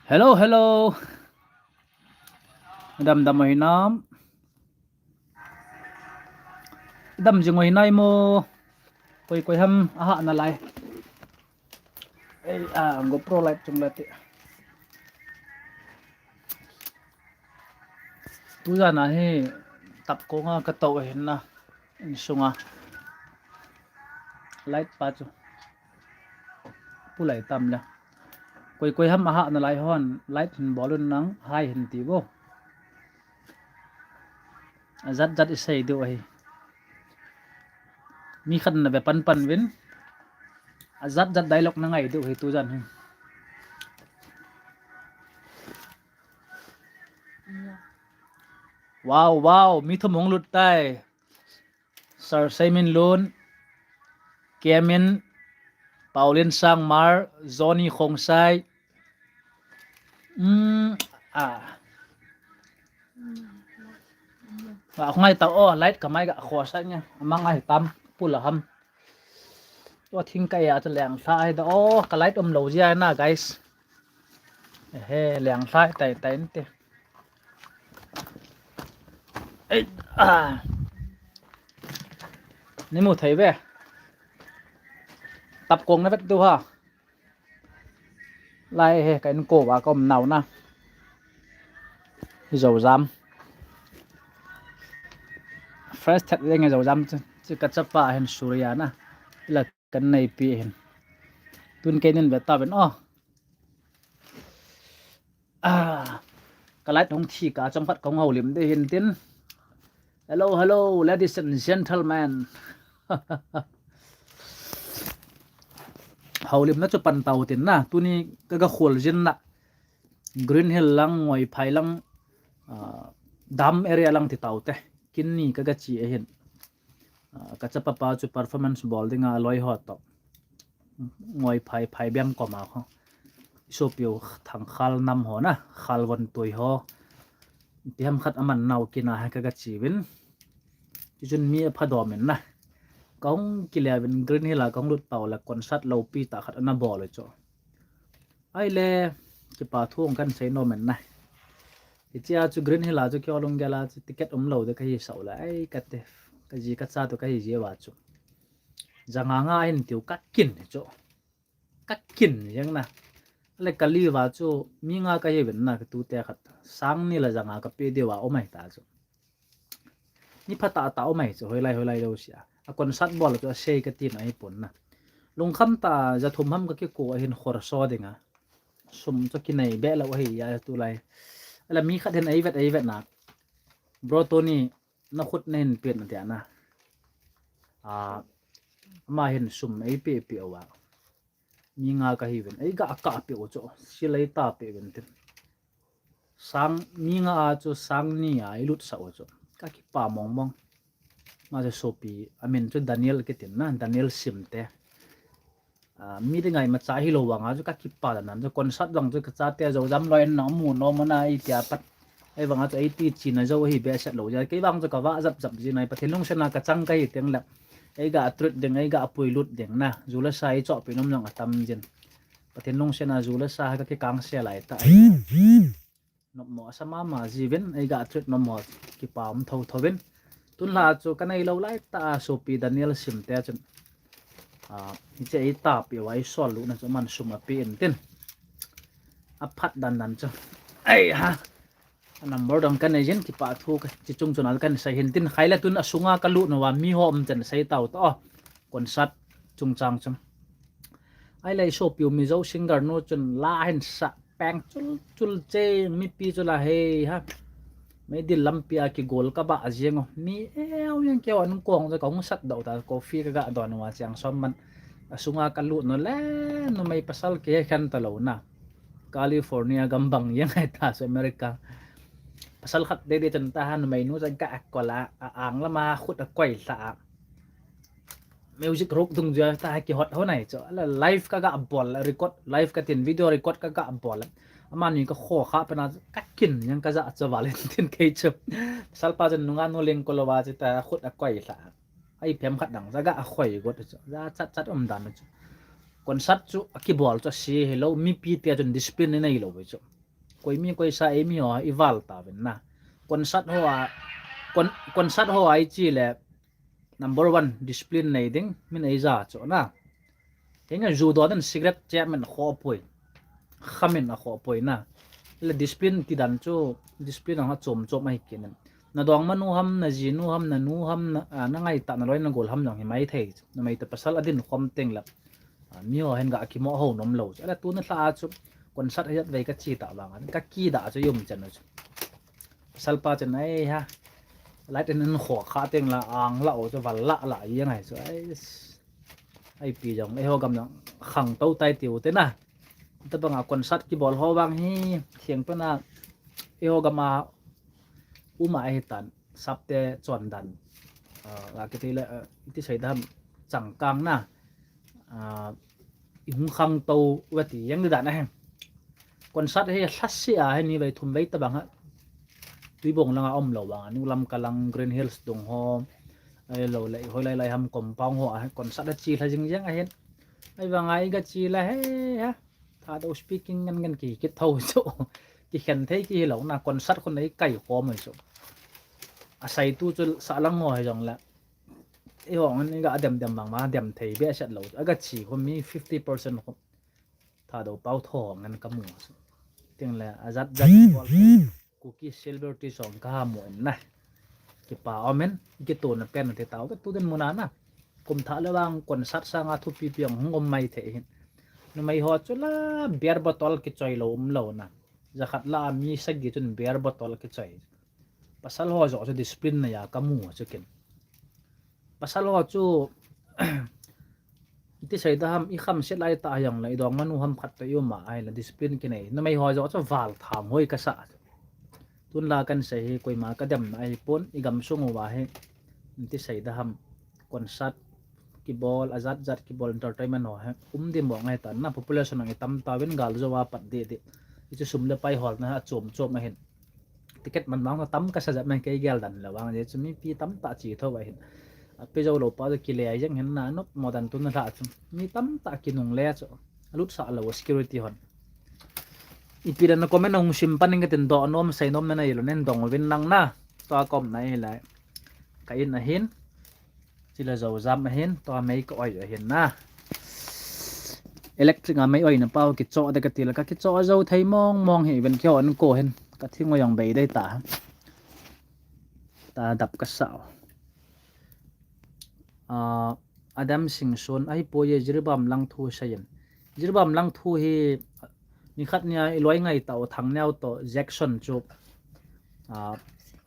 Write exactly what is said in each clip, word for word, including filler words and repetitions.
Hello, hello. Dam dam u hinam? Dam jing u hinai mo? Koi koi ham aha nalai. Ei, a, GoPro light chung la ti. Tujan a hi tapkong a katou ahin na. Insunga light pa chu pulai tam le. Koi koi ham aha nalai hon light hin bol un nang hai hin ti vo. Ajat jat isei diu ahi. Mi khat na ve pan pan vin. Ajat jat dialogue na ngai diu ahi tujan hi. Wow, wow, mi thum hung lut tai. Sir Seimin Lun, Kemin, Pauline Sangmar, Johnny Khongsai. Um, ah. Ka ngai ta o, light ka mai ka khosa nya. Amang ai tam pula ham. Tua thing ka ya chu leng tha ai da o, ka light um lo jia na, guys. Ehe, leng tha tai tai inte. Ei, a. Ni mu thei ve. Tapkong na vet tu ha. Lai he, ka inko va ka um nau na. Hi Zojam. Fresh that leng Zojam chu, chu ka chapa hin Surya na. Ila kan nei pi hin. Tun kei nin ve ta ven o. Ah, ka light hung thi ka chom khat kong houlim de hin tin. Hello, hello, ladies and gentlemen. Houlim na chu pan tau tin na. Tuni ka ga khol jin na. Green Hill lang, Ngoi Phai lang, ah, dam area lang ti tau te. Kin ni ka ga chi ahin. Ah, ka chapa pa chu performance bol dinga aloi ho to. Ngoi Phai, Phai Biam koma kho. Sopiu Thangkhal nam ho na, Khalvon Tui ho. Ti ham khat aman nau kina ha ka ga chi vin. Ti chun mi apha dom in na. Kong kile vin Green Hill a kong lut pau la concert lo pi ta khat ana bol chu. Ai le, kipa thu kan sei nom in na. Hichia chu Green Hill a chu kio lung gela chu ticket um lo de ka hi sau la. Ai ka te, ka ji ka cha tu ka hi ji wa chu. Janga nga in tiu ka kin chu. Ka kin jeng na. Le ka li wa chu mi nga ka hi ven na ka tu te khat. Sang ni la janga ka pe de wa o mai ta chu. Ni pha ta ta o mai chu hoilai hoilai lo sia. A concert bol chu a sei ka tin a hi pon na. Lungkham ta ja thum ham ka ki ko a hin khor so dinga. Sum chu ki nei be lo hi ya tu lai. Ala mi khat hin ei vet ei vet na. Bro Tony na khut na hin pet na tia na. A ma hin sum ei pe pe wa. Mi nga ka hi ven. Ei ga ka pe o chu. Silai ta pe ven tin. Sang mi nga a chu sang ni a i lut sa o chu. Ka kipa mong mong. Ma chu sopi, a min chu Daniel kitin na, Daniel Simte. Ah, mi dinga ima cha hi lo vang a chu ka kipa da nan chu concert vang chu ka cha te Zojam loi na mu no mana i tia pat. Ei vang a chu ei ti chi na jo hi be set lo ja. Kei vang chu ka va zap zap ji nai Pathen lungsen a ka chang ka hi teng le. Ei ga treat ding, ei ga pui lut ding na. Ju le sa i cho pi nom jong a tam jin. Pathen lungsen a ju le sa ha ka ki kang se lai ta. Nom mo sa mama ji vin, ei ga treat nom mo kipa um tho tho vin. Tun la chu ka nei lo lai ta sopi Daniel Simte chun. Ah, hiche ei ta pi wa i sol lu na chu man sum a pi in tin. A phat dan dan chu. Ei ha. A number dang ka nei jin kipa thu ka chi chung chun al kan sei hin tin khai la tun a sunga ka lu no wa mi ho um chan sei tau ta o. Concert chung chang chun. Ai le sopiu Mizo singer nu chun la hin sa peng chul chul che mi pi chu la he ha. Mei dil lampi a ki gol ka ba a jeng o. Mi eu yang keu an kong ka hung sat dau ta coffee ka ga don wa chiang som man. A sunga ka lu no le no mei pasal ke khen ta lo na. California gam bang yang ai ta so America. Pasal khat de de chan ta ha no mei nu chan ka akol a, a ang lama khut a koi la a. Music rock dung jia ta ki hot ho nai cho. Ala live ka ga bol record, live ka tin video record ka ga bol. Ama ni ka kho kha pa na ka kin yang ka ja cho Valentine kei cho. Pasal pa chan nunga no leng ko lo wa chi ta khut a koi la. Ai phem khat dang ja ga a khoi got cho. Ja chat chat um dan cho. Concert chu a ki bol cho si hello mi pi te chun discipline nei lo cho. koi mi koi sa ei mi ho i val ta ven na. Concert ho a, con-, concert ho a i chi le number one discipline nei ding, min ei ja chu na. Hinga ju do den cigarette che min kho poi. Khamin a kho poi na. Le discipline ti dan chu, discipline ang a chom chom ahi kinin. Na dong manu ham, na jinu ham, na nu ham, na, a, na ngai ta na loi na gol ham jong hi mai thei. Na mai ta pasal a din khom teng la. A, mi ho hen ga ki mo ho nom lo. Ala tu na thla a chu concert hi jat vei ka chi ta vang. Ka ki da chu yum chan chu. Pasal pa chan ai ha. Light in kho kha teng la ang la o chu val la la yang ai chu. Ai. Ai pi jong, eiho gam jong khang to tai tiu te na. Tabanga concert kibol ho vang hi, thiang pena, eiho gam a, uma ai tan, sapte chon dan. Ah, la kiti le, ah, iti sei dan, changkang na. Ah, i hung khang to, vati, yang di dan a hen. Concert hi lhasi a, heni vei thum vei tabang ha. Tuibong langa om lo vang, a nu lam kalang Green Hills dung ho, ai lo le, hoi lai lai ham compound ho, a concert a chi lha jing jing a hin. Ai vang ai ga chi la he ha. Tha do speaking ngan ngan ki, ki tho chu. Ki khen thei ki lo na concert khun ai kai khom chu. A sai tu chu sa lang ho he jong la. Ei ho ngan ga dem dem bang ma dem thei be set lo. A ga chi khom mi fifty percent khom. Tha do pau tho ngan ka mu. Ting le a jat jat bol. Kuki celebrity song ka ha mu en na. Kipa omen, ki to na pen te tau, tu den muna na. Kum tha le vang concert sanga thupi piang hung om mai thei hin. Numei ho chu la beer bottle ki choi lo um lo na. Jakhat la mi sagi chun beer bottle ki choi. Pasal ho jo chu discipline na ya ka mu chu kin. Pasal ho chu, iti sei ta ham, i kham set lai ta jong le, i dong manu ham khat to i um a, ai la discipline ki nei. Numei ho jo chu val tham hoi ka sa. Tun la kan sei hi, koima ka dem na ai pon, i gam sung uva hi, iti sei ta ham, concert kibol, a jat jat kibol, entertainment ho hi, um di mo ngai ta, na population ang i tam ta, vin gal jo va pat di di. I chu sum le pai hol na, a chom chom a hin. Ticket man mang tam ka sa jat mai kei gel dan lo vang je chu mipi tam ta chi tho va hin. A pe jo lo pa chu ki le ai jeng hin na nop mo dan tu na la chu. Mi tam ta ki nung le chu. A lut sa lo security hon. Ipi dan na comment hung sim pan ning ka tin do nom sei nom na na i lo nen dong vin nang na. To a kom na i lai. Ka in a hin. Chila jo jam ahin, to mei ka oi ahin na. Electric a mei oi na pau kicho de ka til ka kicho jo thei mong mong hi ven kio an ko hin. Ka thing oi jong bei dei ta. Ta dap ka sao. Ah, Adam Singson, ai po ye Jiribam lang thu sayin. Jiribam lang thu hi Nikhat nia i loi ngai tau Thangneo to Jackson chu. A,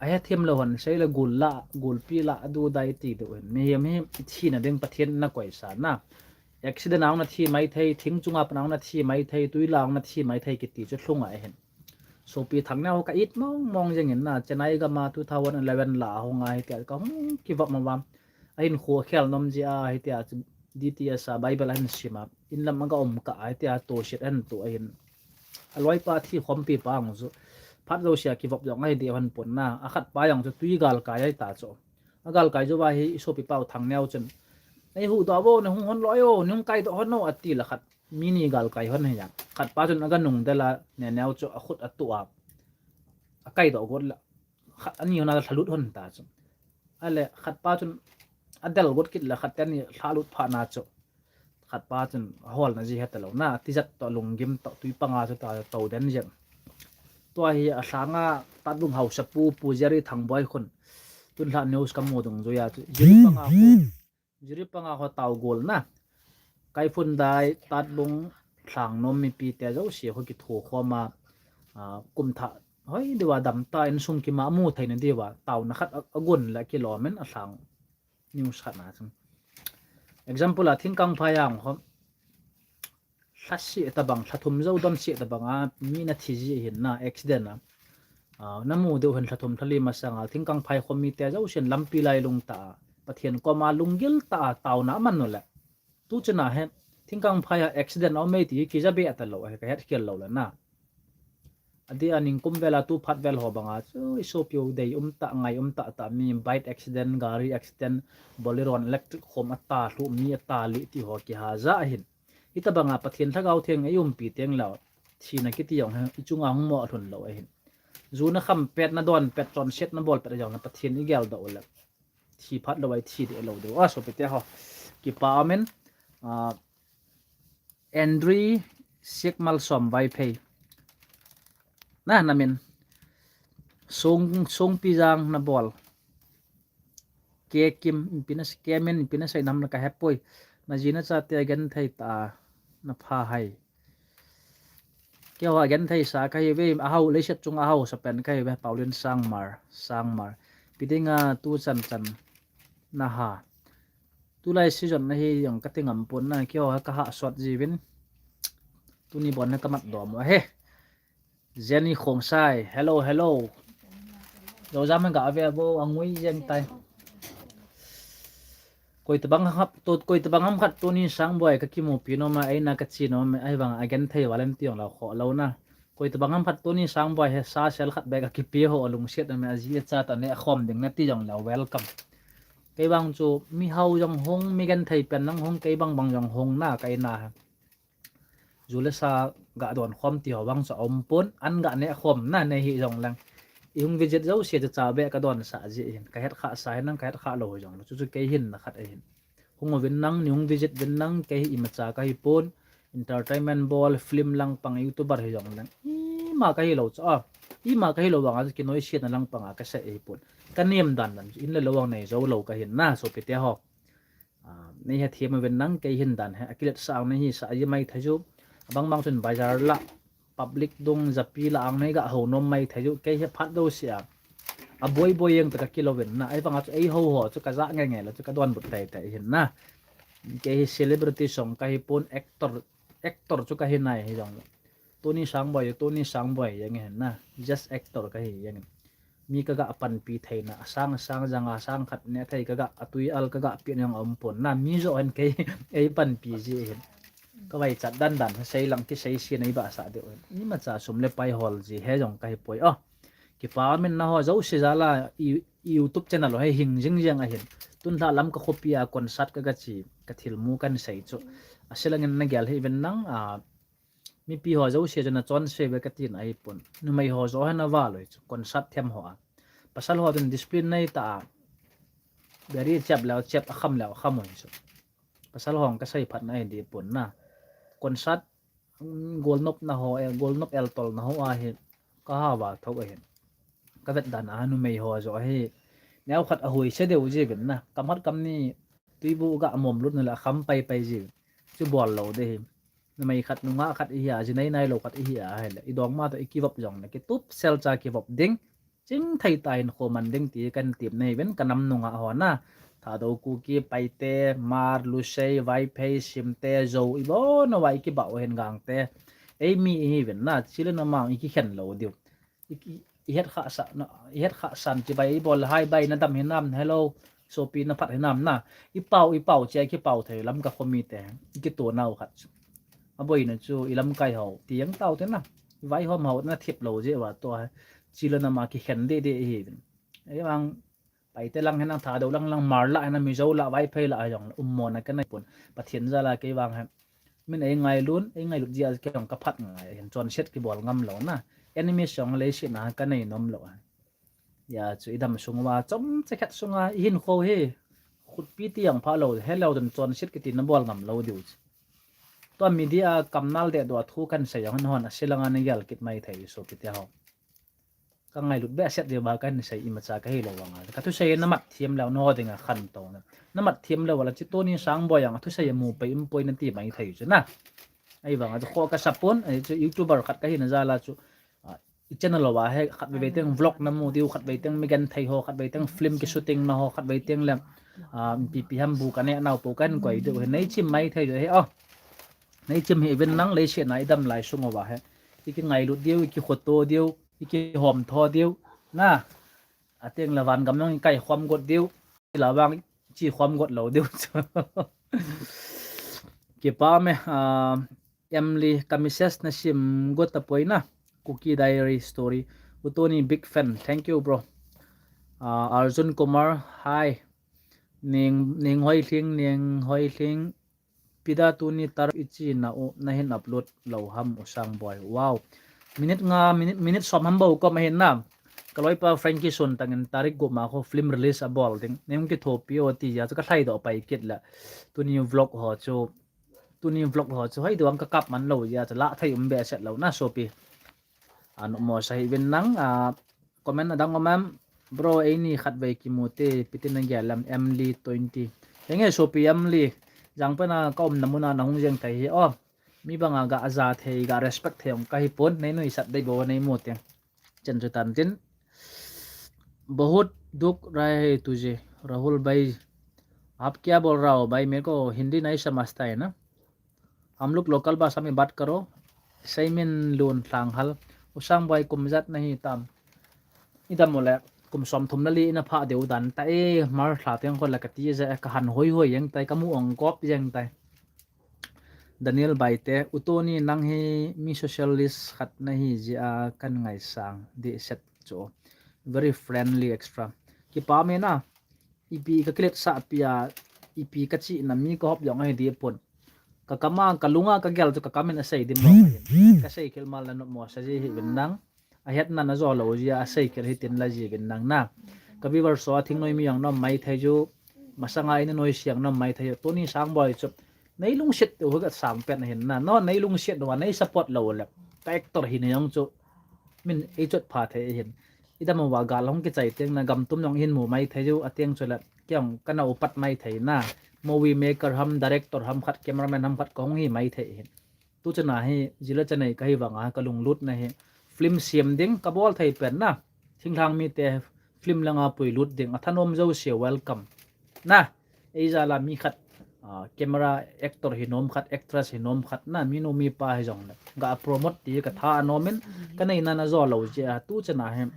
a he thim lo hon sei le gul la, gul pi la, du dai ti du hin. Mihem hi thina ding Pathen na koi sa na. Accident a na thi mai thei, thing chunga pan a na thi mai thei, tui la na thi mai thei kiti chu thlung a hin. Sopi Thangneo ka it mong mong jeng in na, Chennai gam a two thousand eleven la hung a hi tia ka hung kivop ma vam. A hin khu khel nom ji a hi tia chu D T S a Bible a hin sim a. In lam a ga um ka a hi tia to sit a hin to a hin. A loi pa thi khompi pa ang chu. Phat zo sia kivop jong a hi di hon pon na. A khat pa jong chu tui gal kai a hi ta chu. A gal kai chu va hi i sopi pau Thangneo chun. Ei hu do vo ne hung hon loi o, ne hung kai do hon no a ti la khat. Mi ni gal kai hon hi jang. Khat pa chun a ga nung de la ne neo chu a khut a tu a. A kai do got la. Khat ani hon a la lut hon ta chu. A le khat pa chun a del got kit la khat te ni la lut pha na chu. Khat pa chun a hol na ji he ta lo na. Ti jat to lunggim to tui panga chu ta to den jeng. Tua hi a hlanga Tatbung hausa pu, Pu Jerry Thangboi khun. Tun hla news ka mu dung zuia chu. Jiri panga khu. Jiri panga ho tau gol na. Kai phun dai Tatbung thlang nom mipi te zo si ho ki thu khoma, a, kum tha hoi diwa dam ta in sung ki ma mu thei na diwa tau na khat a, a gun la ki lo men a thlang news khat na chung. Example a Thingkangphai ang ho. Thla si ta bang, thla thum zo don si ta bang a, mi na thi ji hin na accident a. A, na mu deu hin thla thum thla li masang a, Thingkangphai khom mi te zo sin lampi lai lung ta a, Pathen koma lunggil ta a, tau na man no le. Tu chuna he, Thingkangphai a accident a um mei ti ki ja be ta lo, he ka het khel lo le na. A di a ningkum vel a tu phat vel ho bang a, chu i sopi u dei um ta, ngai um ta ta mi bike accident, gari accident, Bolero electric khom a ta, hlu mi a ta li ti ho ki ha ja hin. Hita banga Pathen Lhagao Theng ei umpi teng leh, Thina kiti jong hi ichunga hung mo lhun lou ahin. Ju na kham pet, na don pet, chonset na bol pet jong le Pathen i geldoh le thi phat lou a i thi deh lou diu. A, sopite ho, kipa umin. Andri Siekmalsom Vaiphei. Na, na min. Song, Songpijang na bol. Ke Kim, ipi na, Ke Min, ipi na sei nam na ka hepoi. Na ji na chate agenthei ta, na pha hai. Keiho agenthei sa kahi ve, ahao, leiset chunga ahao sa pen kahi ve, Paulin Sangmar, Sangmar. Ipi dinga tu chan chan na ha. Tulai season na hi jong kati ngam pon na, keiho ka hahsat jiuvin. Tuni bon na ka mat dom u ahi. Jenny Khongsai, hello, hello. Jou jam ga ave abo angui jeng tai. Koi tabang ham khat, to, koi tabang ham khat Tony Sangboi ka kimupi nom a, eina ka che nom e, ahivang agenthei val em ti jong lou kho lou na. Koi tabang ham khat Tony Sangboi he sa sel khat beh ka kipe ho lungset nom e, aji acha ta neh khom ding na ti jong lou welcome. Kei vang chu mihao jong hung, mi genthei pen jong hung, kei bang bang jong hung na, ka ina. Ju le sa ga don khom ti ho vang chu aum pon, an ga neh khom na nei hi jong leng. I hung visit jouse chu cha beh ka don sa ji hin, ka het kha sa hin nang, ka het kha lou jong lou. Chu chu kei hinna khat ahin. Hung uvin nang, nei hung visit uvin nang, kei hi imacha kahi pon, entertainment bol, film lang pang, YouTuber hi jong leng. Ima kahi lou chu a. Ima kahi lou vang a chu kinoise na lang pang a ka sei ahi pon. Ka nem dan dan chu in le lou vang nei jou lou ka hin na, sopite ho. Nei hethem uvin nang, kei hin dan he, akilet sa ang nei hi sa ji mai thei chu. Abang bang chun bazar la, public dung, japi la ang nei ga ho nom mai thei chu, kei hi phat jouse a. Aboi boi jeng ta ka kilo uvin na, ahivang a chu ei ho ho chu ka ja nge nge la chu ka don but tai tai hin na. Kei hi celebrity song kahi pon, actor, actor chu kahi nai hi jong. Tony Sangboi, Tony Sangboi jeng hin na, just actor kahi jeng. Mi ka ga panpi thei na, asang asang jang asang khat neh thei ka ga, atui al ka ga pi nang aum pon na, mi jo hen kei ei panpi ji hin. Ka vai chat dan dan sei lang kisei si nei ba sa deu hin. Imacha sum le pai hol ji he jong kahi poi o. Kipa min na ho jouse jal a i, i YouTube channel ho hi hing jing jeng ahin. Tun lha lam ka khopi a concert ka ga che, ka thil mu kan sei chu. Asilangin na gel hi ven nang a, mipi ho jouse chu na chonse ve ka tin ahi pon. Numei ho jo hi na val oi chu, concert them ho a. Pasal ho tun discipline nei ta a. Beri chep leo chep, akham leo akham oi chu. Pasal ho ka sei phat na ahi di pon na. Concert, mm, golnop na ho, eh, golnop el tol na ho ahi. Ka ha va tho ahi. Ka vet dan a numei ho jo ahi. Neo khat a hui se deu ji ven na. Kam hat kam ni tuibu ga mom lut na le akham pai pai ji. Chu bol lou de hi. Numei khat nungah khat ihi a, ji nei nai lou khat ihi a, ahile. I dong ma to i kivop jong le, kitup sel cha kivop ding. Ching thei ta hin kho man ding ti kan tip nei ven ka nam nungah ho na. Thadou Kuki, Paite, Hmar, Lusei, Vaiphei, Simte, Zou, i bon a vai kibah u hin Gangte. Ei mi ihi ven na, chile na mang i kikhen lou diu. I, i, i het kha sa, na, i het kha san chi bai i bol hai bai na dam hinam, hello, sopi na phat hinam na. I pau, i pau che, ki pau thei lam ka khomi te. I ki to nau khat. A boi na chu i lamkai ho. Ti yang tau te na. Vai hom ho na thip lou je va to hai. Chile na ma kikhen de de hi. Ei mang Paite lang hinang, Thadou lang lang, Hmar la hinang, Mizo la, Vaiphei la, jong um mo na ka nei pon. Pathen jal a kei vang he. Min ei ngailut, ei ngailut jia kei jong ka phat ngai, hin chonset kibol ngam lou na. Enemy song leiset na ka nei nom lou. Ya chu i dam sung uva, chom che khat sunga, i hin kho hi. Khutpi ti jong pha lou, he lou dun chonset kiti na bol ngam lou diu. Tua media kamnal de do thu kan sei jong hon, a silanga na gel kit mai thei so kiti ho. Ka ngailut behseh diu ba kan sei imacha ka hi lou vang a. Ka thusei na mat thiam lou no dinga khan to na. Na mat thiam lou la chi Tony Sangboi jong a thusei mu pai um poi na ti mai thei chu na. Ahivang a chu kho ka sa pon, ahi chu YouTuber khat ka hi na jal a chu, ah, i channel uva he khat vei vei teng vlog na mu diu, khat vei teng mi genthei ho, khat vei teng film ki shooting na ho, khat vei teng le, ah, pi pi ham bu ka ne nau po kan koi diu he nei chim mai thei chu he o. Nei chim hi ven nang leiset na i dam lai sung uva he. I ki ngailut diu, i ki khoto diu, i ki hom tho diu. Na, ateng la van gam nang i kai khom got diu. I la vang chi khom got lou diu. Kipa me, ah, Emily ka message na sim got ta poi na. Kuki Diary story. U Tony big fan. Thank you, bro. Ah, Arjun Kumar, hi. Ning, Ning Hoi Thing, Ning Hoi Thing. Pida tuni tar ichi na u, nahin upload lou ham u Sangboi. Wow. Minute nga, minute, minute som ham bou kom ahin na. Ka loipa Frankie Suntang in tarik gup ma kho film release abol ding. Nei hung kithopi o ti jeh a chu ka lhaidoh pai kit le. Tuni vlog ho chu, tuni vlog ho chu hoi duang ka kap man lou jeh a chu la thei um behseh lou na sopi. Anu mo sa hi vin nang, a, comment adang um em, bro, eini khatvei kimu te, ipi tin na gel em, Emily twenty. Henge sopi Emily, jang pena ka umna muna na hung jeng thei hi, o. Mi banga ga aja thei, ga respect thei ong ka hi pon, nei nuisat dei bou nei mu te. Chen chu tan tin. बहुत दुख रहा है तुझे, राहुल भाई, आप क्या बोल रहा हो भाई? मेरे को हिंदी नहीं समझता है ना। हम लोग लोकल भाषा में बात करो। Seiminlun Lhanghal, u Sangboi kum jat nahi tam. Idam u le, kum som thum le li ina pha deu dan ta e, March lha teng kho le ka ti je, ka han hoi hoi jeng tai, ka mu ong kop jeng tai. Daniel Baite, u Tony nang hi mi socialist khat nahi jeh a kan ngaisang dehset chu. Very friendly extra. Kipa me na, ipi ka kiletsah pi a, ipi ka chihna mi ka hop jong ahi deh pon. Ka kam a, ka lung a, ka gel chu ka kam in asei dim lou ahin. Ka sei khel mal le nopmo sa ji hi vin nang. Ahetna na jo lou jeh a asei khel hi tin la ji vin nang na. Ka viewers ho a thingnoi mi jong nom mai thei ju. Masanga ina noise jong nom mai thei ju. Tuni Sangboi chu. Nei lungset u hi ka sang pen ahin na. No, nei lungset u a, nei support lou le. Ka actor hi na jong chu. Min ei chot pha thei ahin. Idam uva gal hung kichai teng na gam tum jong hin mu mai thei ju, ateng chu le. Kei jong ka na upat mai thei na. Movie maker ham, director ham khat, cameraman ham khat ka hung hi mai thei ahin. Tu chana hi, jila chanei ka hi vang a, ka lunglut na hi. Film siam ding, ka bol thei pen na. Thinglhang mite film langa puilut ding, athanom jouse welcome. Na, ei jal a mi khat, a, camera actor hi nom khat, actress hi nom khat, na, mi nu mi pa hi jong le. Ga promote ti ka tha anom in, ka neina na jo lou jeh a, tu chana hi.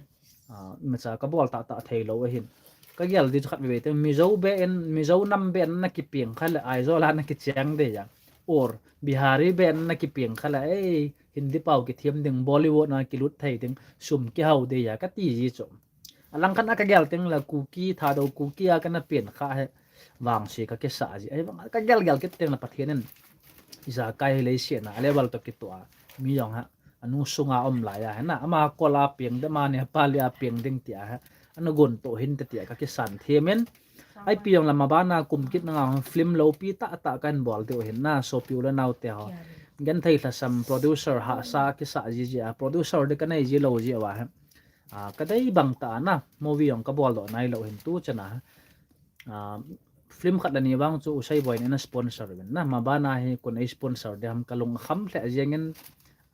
A, imacha ka bol tah tah thei lou ahin. Ka gel di chu khat veve te, Mizo be in, Mizo nam be in na kipeng kha le, Aizawl a na kicheng de ya. Or, Bihari be in na kipeng kha le, ei, Hindi pau kithem ding, Bollywood na kilut thei ding, sum kihau de ya, ka ti ji chu. Alang khat a ka gel teng le, Kuki, Thadou Kuki a ka na pen kha he, vangse ka kisa ji. Ei, vang, ka gel gel kit teng le Pathen in. Ijakai hi leiset na, a level to kitoh a, mi jong ha. Anu sunga um lai a, hena, ama kol a piang ding, ama Nepali a piang ding tia, ha. Ana gon to hin te tia, ka kisan them in. Ai pi jong lama bana kum kit na nga film lopi tah tah kan bol diu hin na, sopi u le nau te ho. Genthei lhasam producer hahsa kisa ji ji a, producer de ka nei ji lou ji a, ha. A, ka dei bang tah na, movie jong ka bol doh nai lou hin tu chana, ha. A, film khat le ni vang chu Usai Boy in ana sponsor uvin na, ma bana hi kon ei sponsor de ham ka lung kham lheh jeng in,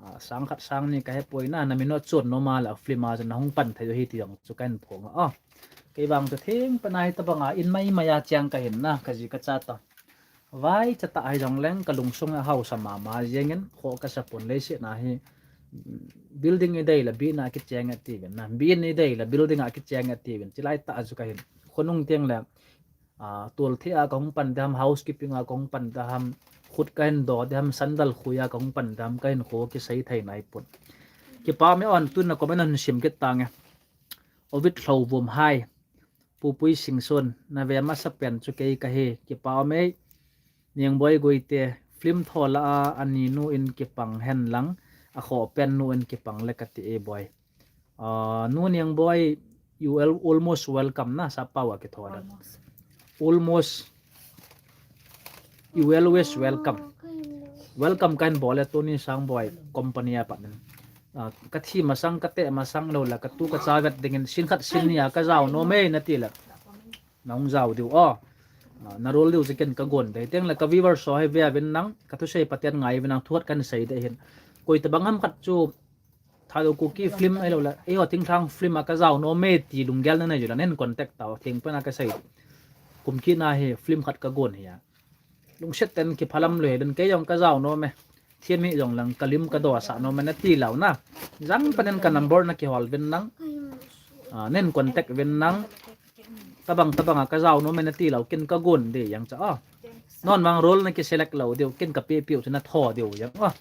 a, sang khat sang ni ka he poi na, na min u chon nom a le film a chu na hung pan thei u hi ti jong chu ka hin phong a. A, kei vang chu theng pa na hi tabang a in mai mai a cheng ka hin na, ka ji ka cha ta. Vai cha ta hi jong leng ka lungsung a hausa mama jeng in kho ka sa pon leiset na hi, building i dei le bin a kicheng a ti uvin na, bin i dei le building a kicheng a ti uvin, chilai ta chu ka hin khonung teng le a, tol thei a ka hung pan dam, housekeeping a ka hung pan dam, khut ka hin do dam, sandal khui a ka hung pan dam, ka hin kho kisei thei nai pon. Kipa me on tun na comment on sim kit tange. Ovid Lhouvum hai. Pupui Singson, na ve masa pen chu kei ka hi. Kipa me. Niangboi Guite, film tho la a, ani nu in kipang hen lang, a kho pen nu in kipang le ka ti e boi. A, nu Niangboi, you al-, almost welcome na, sa pau a kitho da. Almost. Almost. You always welcome. Welcome ka hin bol e Tony Sangboi company a pat in. A, ka thi masang, ka te masang lou la, ka tu ka cha vet ding in, sin khat sin ni a ka jao nom e na ti le. Na hung jao diu, o. A, na rol diu chu ken ka gon de. Teng le ka viewers ho hi ve uvin nang, ka thusei Pathen ngai uvin nang, thu khat kan sei de hin. Koi tabang ham khat chu, Thadou Kuki film ahilou le, eiho Thinglhang film a ka jao nom e ti lunggel na nei u le, nei contact tau, theng pen a ka sei. Kum kit na hi film khat ka gon hi a. Lungset ten kiphalam lou hi, lun kei jong ka jao nom e. Thiam hi jong lang ka lim ka do sa nom e na ti lou na. Jang panen ka number na kihol uvin nang. A, nei contact uvin nang. Tabang tabang a ka jao nom e na ti lou, ken ka gon de jeng cha a. Non vang rol na ki select lou diu, ken ka pe piu chu na tho diu jeng a.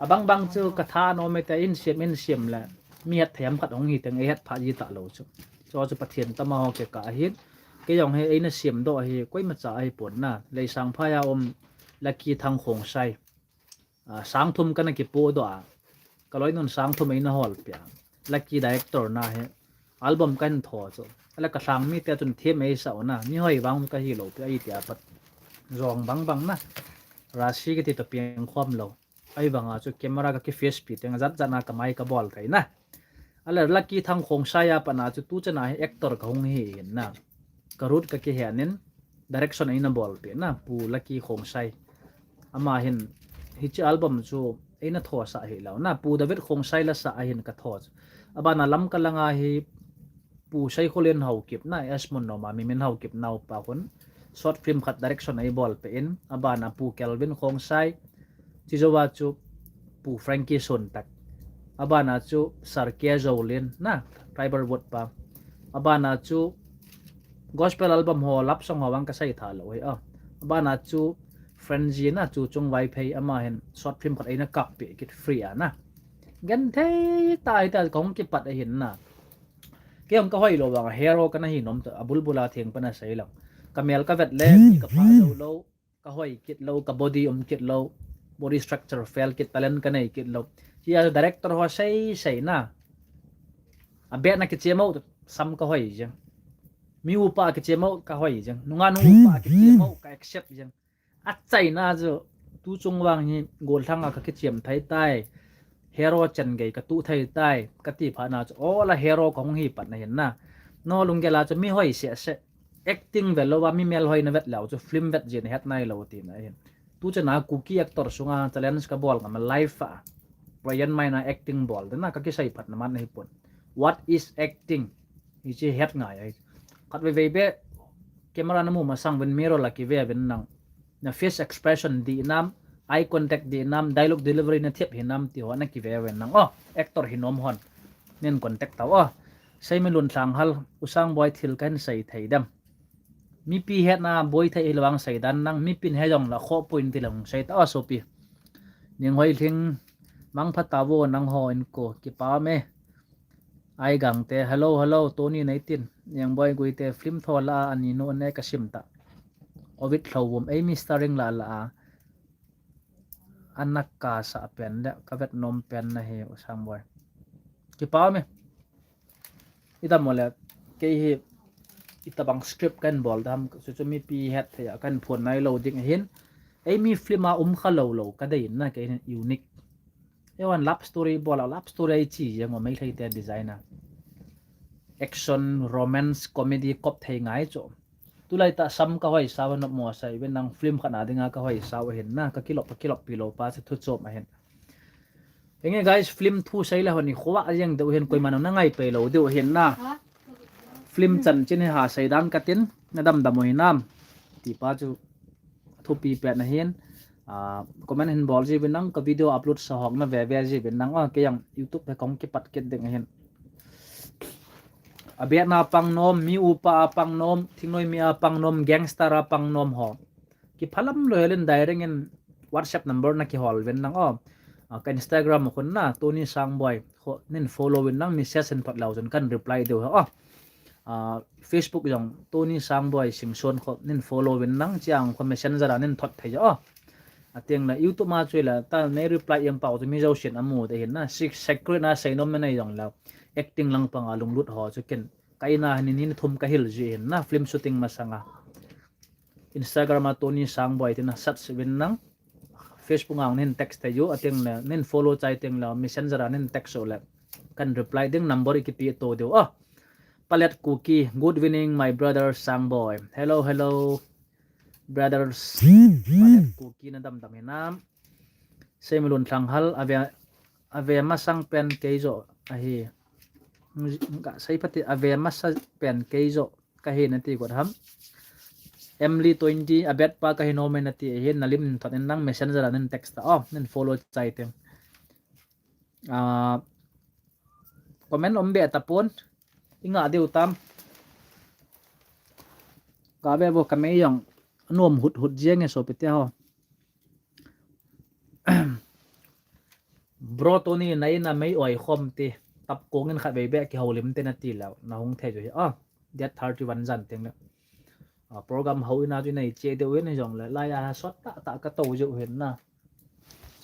Abang bang chu ka tha nom e te in siam in siam le. Mi het thei ham khat hung hi teng ei het pha ji ta lou chu. Chu chu Pathen tama ho ke ka hin. Kei jong hi ei na siam doh hi, koima cha ahi pon na. Leisang phai a um Lucky Thangkhongsai. A, sang thum kana kipodoh a. Ka loinun sang thum eina holpeh a. Lucky director na hi album kahin tho chu. Ala ka lhang mite chun them eisah u na. Mihoi vang kahilou pi ahi tia pat. Jong bang bang na. Rasi kiti toh pengkhom lou. Ahivanga chu camera ka kiface pi teng jat jat na ka mai kabol thei na. Ahile Lucky Thangkhongsai a pat na chu tuchan a hi actor kahung hi hin na. Ka route ka kihen in direction eina bolpeh na Pu Lucky Khongsai. Ama hin hiche album chu eina thosah hilou na. Pu David Khongsai lasah a hin katho chu. Abana Lamka langa hi Pu Saikholen Haokip na, S Munnom a mi Min Haokip naopa khun short film khat direction eibolpeh in, abana Pu Kelvin Khongsai, chujouva chu Pu Frankie Sontak, abana chu Sir K Joulin na, Tribal Wood pa, abana chu gospel album ho, love song ho vang kasei tha lou hi a, abana chu Frenzy na, Chuchung Vaiphei, ama hin short film khat eina kappeh kit free a na. Genthei tah hita kahung kipat ahin na. Kei jong kahoi lou vanga hero kana hi nom ta, abulbul a thengpa na sei lang. Kamel kavet le mi kapha jou lou, kahoi kit lou, ka body um kit lou, body structure fail kit, talent kanei kit lou. Hiche a director ho sei sei na. Abetna kichem u sam kahoi jeng. Mi upa kichem u kahoi jeng. Nungah nu upa kichem u ka accept jeng. Achaina chu tuchung vang hi gollhang a kakichem thei tai. Hero chan gei katuh thei tai kati phat na chu, ola hero kahung hi pat na hin na. Nalunggel a chu mihoi seh seh. Acting vet louva mi melhoi na vet leu chu film vet jeh in het nailou tina hin. Tuchan a Kuki actor sunga challenge kabol ngam a live a. Brian Mai na acting bol tina kakisei phat na man ahipon. What is acting? Hiche het ngai ahi. Khatvei vei beh camera namu masang uvin mirror la kive uvin nang. Na face expression dih nam, eye contact dih nam, dialogue delivery nathep hi nam ti ho nakive uvin nang. O, actor hi nom hon. Nin contact tau o. Seimi Lunthang hal, U Sangboi thil kahin sei thei dem. Mipi hetna boi thei hilou vang seidan nang, mipin hejong la khoh poi in ti lang sei ta o sopi. Ninghoi Lhing, mangpha tauvo nangho in ko, kipa me. Ai Gangte, hello, hello, Tony neitin. Ningboi Guite, film tho la a, ani nu ne kasim ta. Ovid Lhouvum, ei mistering la la a. Ana kasah pen le, kavet nom pen nahi U Sangboi. Kipa me. Idam mo le, kei hi itabang script kahin bol dam, chu chu mipi het thei a kahin phon nailou ding ahin. Eimi film a um kha lou lou kadei na, kei hin unique. Evan love story bol a, love story a ichi jeng o, Meitei te design a. Action, romance, comedy kop thei ngai chu. Tulai tah sam kahoi sao nop mo sei uvin nang, film khat na dinga kahoi sao ahin na, kakilop, kakilop pi lou pa chu thu chom ahin. Henge guys, film thu sei le hon i khovah jeng diu hin, koiman nangai pei lou diu hin na. Film chanchin hi ha seidan katin, nadam dam u hinam. Ti pa chu thupi pen ahin. Ah, comment hin bol ji uvin nang, ka video upload sa hok nave ve ji uvin nang. Ah, kei jong YouTube he kahung kipat kit ding ahin. Abetna pang nom, mi upa a pang nom, thingnoi mi a pang nom, gangster a pang nom ho. Kiphalam lou helin direct in WhatsApp number nakihol uvin nang o. Ah, ka Instagram khun na, Tony Sangboi, kho, nin follow uvin nang, message in thot leu chun kan reply diu o. Ah, Facebook jong Tony Sangboi Singson kho, nin follow uvin nang, chiang kho Messenger a nin thot thei o. Ateng le YouTube ma chu le, ta nei reply em pau chu mi jousen amu te hin na, six secret na sei nom na nei jong leu. Acting lang pang a lunglut ho chu ken. Ka ina hin ni thum kahil ji hin na, film shooting masanga. Instagram a Tony Sangboi tina search uvin nang. Facebook a nin text thei u, ateng le, nin follow chai teng le, Messenger a nin text u le. Kan reply ding, number i kipe to diu. Oh. Palet Kuki, good evening, my brother Sangboi. Hello, hello, brothers. Palet Kuki nadam dam hinam. Seimi Lunthang hal, ave, ave masang pen kei jo ahi. Ka sei pati, ave masa pen kei jo kahi nati got ham. Emily twenty, abet pa kahi nom e nati ahin, nalim thot in nang, Messenger a nin text ta. Oh, nin follow chai teng. Ah, comment um be tapon. Inga diu tam. Ka ve vo, ka mei jong anom hut hut jeng e sopi te ho. Bro Tony, na ina mei oi khom ti, tap kong in khat vei be kihoulim te nati leu, nahung thei jo hi. Ah, date thirty-one jan teng le. Program hou in a chu nei che deu hin jongle, lai a sot tah tah ka tou jeu hin na.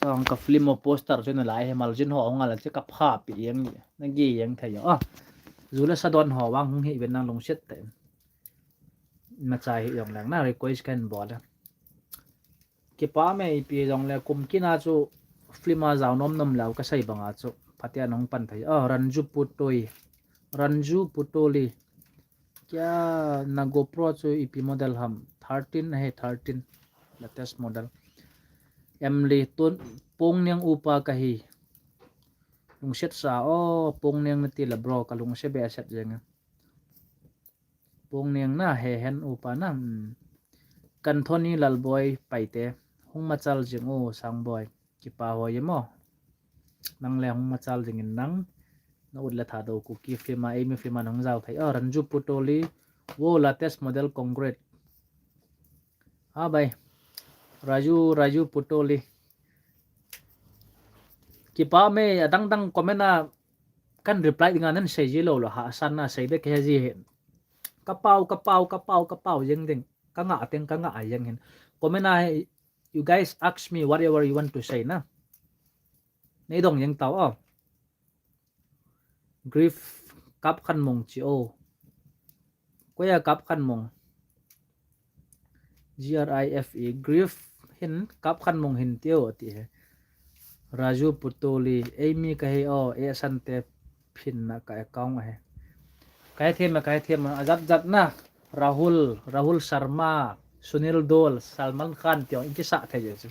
Chang ka film o poster chu na lai he mal jin ho ngal che ka pha pi yang, na gi yang thei a. Ju le sa don ho vang hung hi ven nang lungset te. Na chai hi jong lang na request kan bol a. Kipa me ipi jongle kum kina chu film a jao nom nom lau ka sei banga chu. Phatia nong pan thei. Oh, Ranju Putoi. Ranju Putoli. Kya na GoPro chu ipi model ham? Thirteen he, thirteen. Latest model. Emily tun pong niang upa ka hi. Lungset sa o pong niang na ti la bro ka lungset be set jeng. Pong niang na he hen upa na. Kan Thoni Lalboi Paite. Hung machal jing o Sangboi. Kipa ho ye mo. Nang le hung machal jing in nang. Na ut le tha do Kuki film a, Amy film a nang jao thei. Oh, Ranju Putoli. Wo latest model concrete. Ha bai. Raju, Raju Putoli. Kipa me adang dang comment a kan reply dinga nan sei ji lo lo ha san na sei be ke ji hin. Ka pau, ka pau, ka pau, ka pau jeng ding. Ka nga teng, ka nga a jeng hin. Comment a he, you guys ask me whatever you want to say na. Nei dong jeng tau o. Grief kap khan mong chi o. Koya kap khan mong. G R I F E, Grief hin kap khan mong hin tio ti he. Raju Putoli, Amy ka he o, e san te phin na ka account he. Ka he them, ka he them, a jat jat na. Rahul, Rahul Sharma, Sunil Dol, Salman Khan tio, in kisa thei je chu.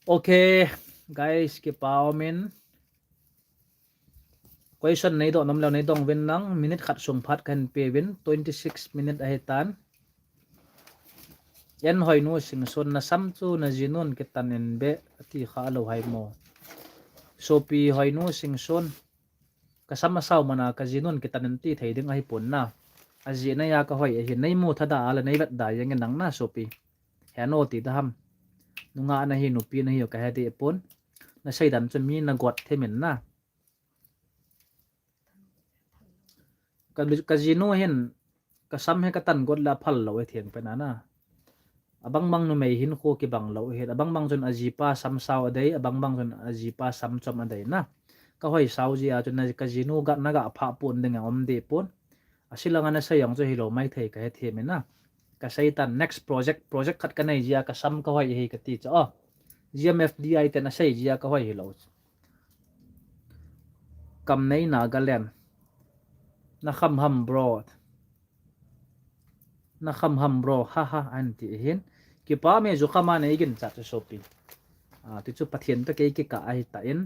Okay, guys, kipa o min. Question nei do nom leo nei dong vin nang, minute khat sung phat kan pe vin, twenty six minute ahi tan. En Hoinu Singson na sam chu na jinun kitan in be ati kha lo hai mo. Sopi Hoinu Singson ka sam asau mana ka jinun kitan in ti thei ding ahi pon na. A ji na ya ka hoi ahi nei mu thada ala nei vet da yang nang na sopi. He no ti da ham. Nunga na hi nupi na hi ka he di pon. Na sei dan chu mi na got themin na. Ka, ka jinu hin, ka sam he ka tan got la phal lo e thiang pe na na. Abang bang numei hin kho kibang lo hin, abang bang chun ajipa sam sao adei, abang bang chun ajipa sam chom adei na. Ka hoi sao ji a chun na ka jinu ga na ga pha pon ding a om de pon. Asilanga na sei jong chu hi lo mai thei ka he thiam in na. Ka sei tan next project, project khat ka nei ji a ka sam ka hoi hi ka ti chu o. G M F D I te na sei ji a ka hoi hi lo chu. Kam nei na ga len. Na kham ham bro. Na kham ham bro. Ha ha an ti hin. Kipa me ju khama nei gin cha chu sopi. A, ti chu Pathian to kei kika ahi ta in.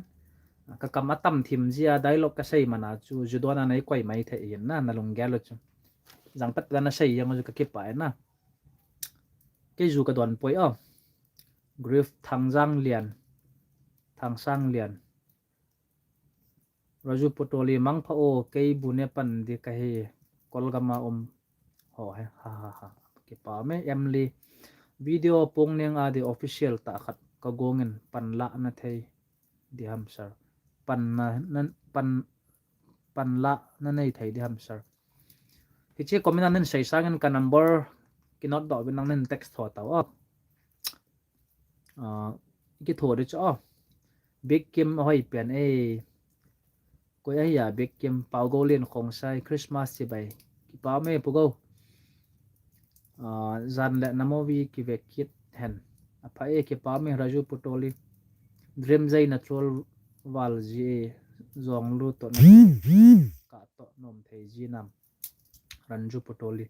Ka kam atam thim ji a dialogue ka sei mana chu ju don a nei koi mai thei hin na, na lunggel chu. Jang pat la na sei jang ju ka kipa in na. Kei ju ka don poi o. Grief Thangjang Lian. Thangsang Lian. Raju Potoli mangpha o kei bu ne pan di ka hi Kolgam a um ho he ha ha ha. Kipa me Emily video pong neng a di official ta khat ka gongin pan la na thei di ham sir. Pan na, na pan pan la na nei thei di ham sir. Hiche comment a nin sei sangin ka number ki note doh vin nang nin text tho tau o. Ah, ki tho di chu o. Big Kim ahoi pian e. Koi ahi a Big Kim, Pau Go Lin Khongsai, Christmas chibai. Kipa me Pu Go. Ah, jan le na movie ki ve kit hen. Apha e kipa me Raju Putoli. Dream Jai na chol val ji e jong lu to na ka to nom thei ji nam. Ranju Potoli.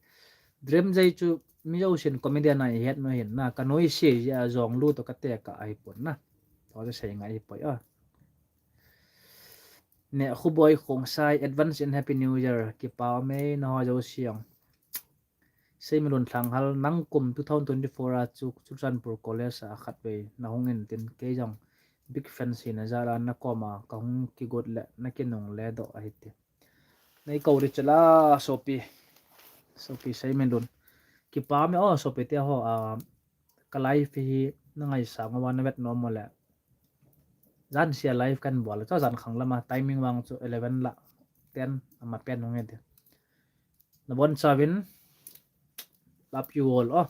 Dream Jai chu mi jousen comedian a i het no hin na, ka noi se ji a jong lu to ka te ka ahi pon na. To se sei ngai poi a. Ne Khuboi Khongsai, advance in Happy New Year. Kipa me na ho jo siang. Seimelun Thanghal, nang kum two thousand twenty-four a chu Churachandpur College a khat vei na hung in tin kei jong big fan si na jala na koma ka hung kigot le na kinung le do ahi ti. Nei ko ri chala sopi. Sopi Seimelun. Kipa me o sopi te ho a ka live hi na ngaisang uva na vet nom mo le. Jan sia live kan bol chu jan khang lama timing vang chu eleven la ten ama pen hung e ti. Na bon chavin Love you all, oh.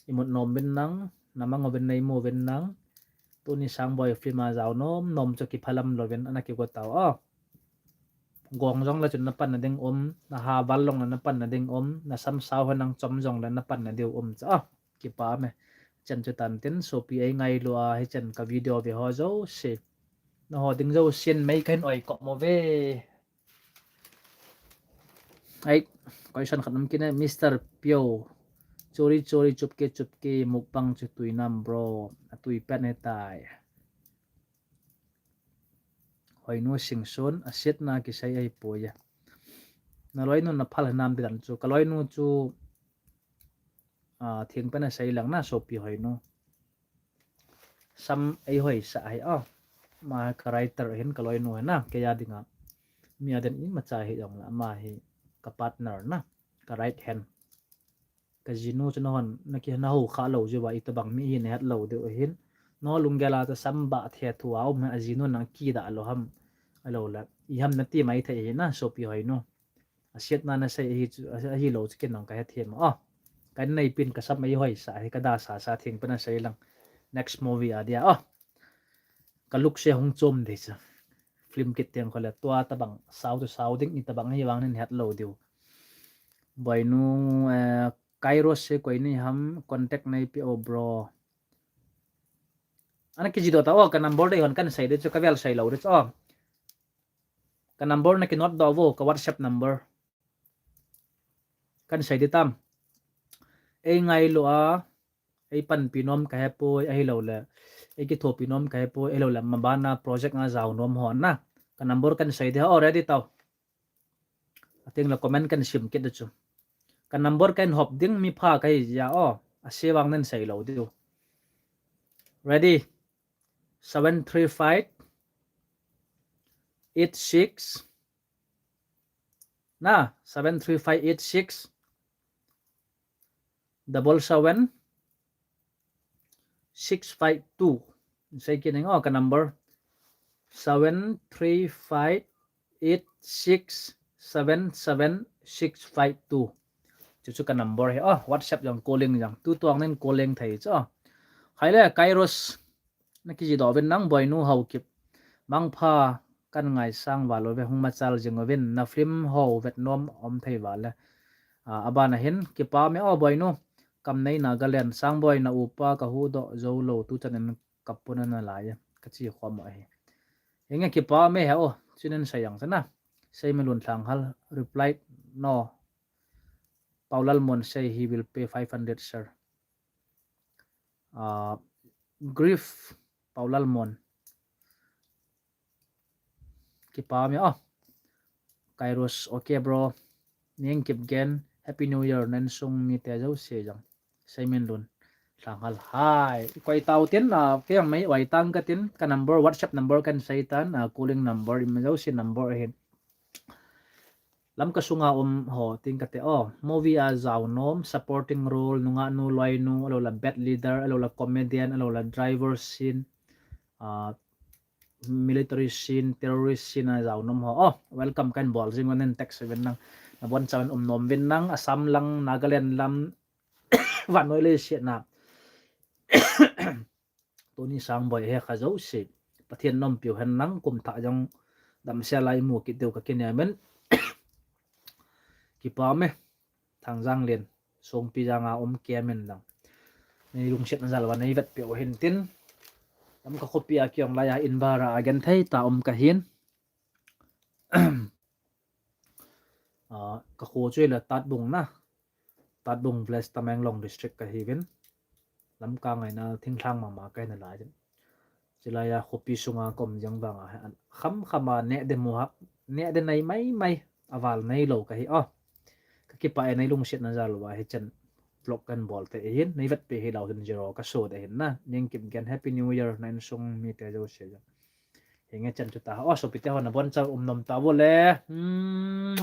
Imut nom uvin nang, namang uvin, neimu uvin nang. Tuni Sangboi film a jao nom nom chu kiphalam louvin ana kigo tao, oh. Gong jong le chun napanna ding um, naha val jong le napanna ding um, nasam sao henlang chom jong le napanna diu um chu, oh. Kipa me. Chan chu tan tin, sopi ei ngailu a, hichan ka video ve ho jouse. Naho ding jousen mei kahin oi kop mo ve. Ai, question khat um kit e, Mister Pio. Chori chori chupke chupke mukbang chu tui nam bro. Atui pen hetai. Hoinu Singson, asetna kisei ahipoi. Naloinu naphal hinam ti dan chu. Kaloinu chu, ah, theng pen asei lang na sopi Hoinu. Sam eihoisah ahi, oh. Ama ka writer ahin, kaloinu ahi na, kei a dinga. Mi a din imacha hi jong la, ama hi ka partner na, ka right hand. Ka jinu chu nahon, naki, naho kha lou jiuva, itobang mi hi nahet lou diu ahin. Nalunggel a chu sam ba the thu a um hi, ajinu nang kidah lou ham, alou le. Iham nati mai thei ahi na, sopi Hoinu. Asetna nasei ahi chu, ahi lou chu ken nang kahe them. Oh, kanei pin kasam eihoisah hi, kada sasa theng pen asei lang. Next movie a dia, oh. Ka look se hung chom dei chu. Film kit teng khole tua tobang, sao chu sao ding, itobang hi vang nin het lou diu. Boinu, eh, Kairos se koi ni ham, contact neipe o bro. Ana kiji doh ta, oh, ka number dei hon kan sei dei chu, kavel sei lou dei chu, oh. Ka number naki note doh vo, ka WhatsApp number. Kan sei dei tam. Ei ngailu a, ei panpi nom kahepoi, ahilou le. Ei kithopi nom kahepoi, ahilou le. Mabana project a jao nom ho na. Ka number kan sei dei, oh, ready tao. Ateng le comment kan sim kit dei chu. Ka number kan hop ding mi pha kahi jeh a, oh. Ase vang nin sei lou diu. Ready? Seven three five eight six. Na, seven three five eight six double seven six five two. Sei kit ning, oh, ka number. Seven three five eight six seven seven six five two. Chu chu ka number hi, oh, WhatsApp jong calling jong. Tu tuang nin calling thei chu, oh. Hai le, Kairos. Naki ji doh uvin nang Boinu Haokip. Mangpha, kan ngaisang val uve, hung machal jing uvin, na film ho vet nom um thei val le. Ah, abana hin, kipa me o Boinu, Kamnei Nagaland, Sangboi na upa kahuhdoh jou lou, tuchan in kapuna nalai, kachi khom ahi. Hinge kipa me he o, chun in sei jeng chana. Seiminlun Lhanghal, reply, no. Paulalmon say he will pay five hundred, sir. Ah, Grief, Paulalmon. Kipa me o. Kairos, okay bro. Niang Kipgen, Happy New Year, na insung mite jouse jong. Seiminlun Lhanghal. Hai, koi tao tin, ah, kei jong mei oi tang katin, ka number, WhatsApp number kan sei tan, ah, calling number, ima jouse number ahin. Lamka sunga um ho, tin kate o. Movie a jao nom, supporting role, nungah nu, loi nu, alou le bad leader, alou le comedian, alou le driver scene, ah, military scene, terrorist scene a jao nom ho. O, welcome kan bol jing uvin, text uvin nang. Nabonchauvin um nom uvin nang, Assam lang, Nagaland lam, vannoi leiset na. Tuni Sangboi he kha jouse. Pathen nompiu hen nang, kum thah jong damsel a imu kit diu kakinem in. Kipa me, Thangjanglen, Songpijang a um kem in lang. Nei lungsetna jal uva nei vetpeh u hin tin. Lamka khopi a kei jong laiya in bara a genthei tah a um kahin. Ah, ka kho chu ahile Tatbung na. Tatbung Village, Tamenglong District kahiuvin. Lamka ngaina thinglhang mama kahi nalai jin. Chulaiya khopi sunga ka um jeng vanga hi, an kham khama neh ding mu ha, neh ding nei mai mai, aval neilou kahi o. Ka kipah e nei lungsetna jal uva hichan vlog kan bol te ahin, nei vetpeh hilou hin zero ka so de hin na. Niang Kipgen, Happy New Year, na insung mite jouse jong. Hinge chan chu ta. O, sopite ho nabonchauvin um nom tauvo le. Hmm.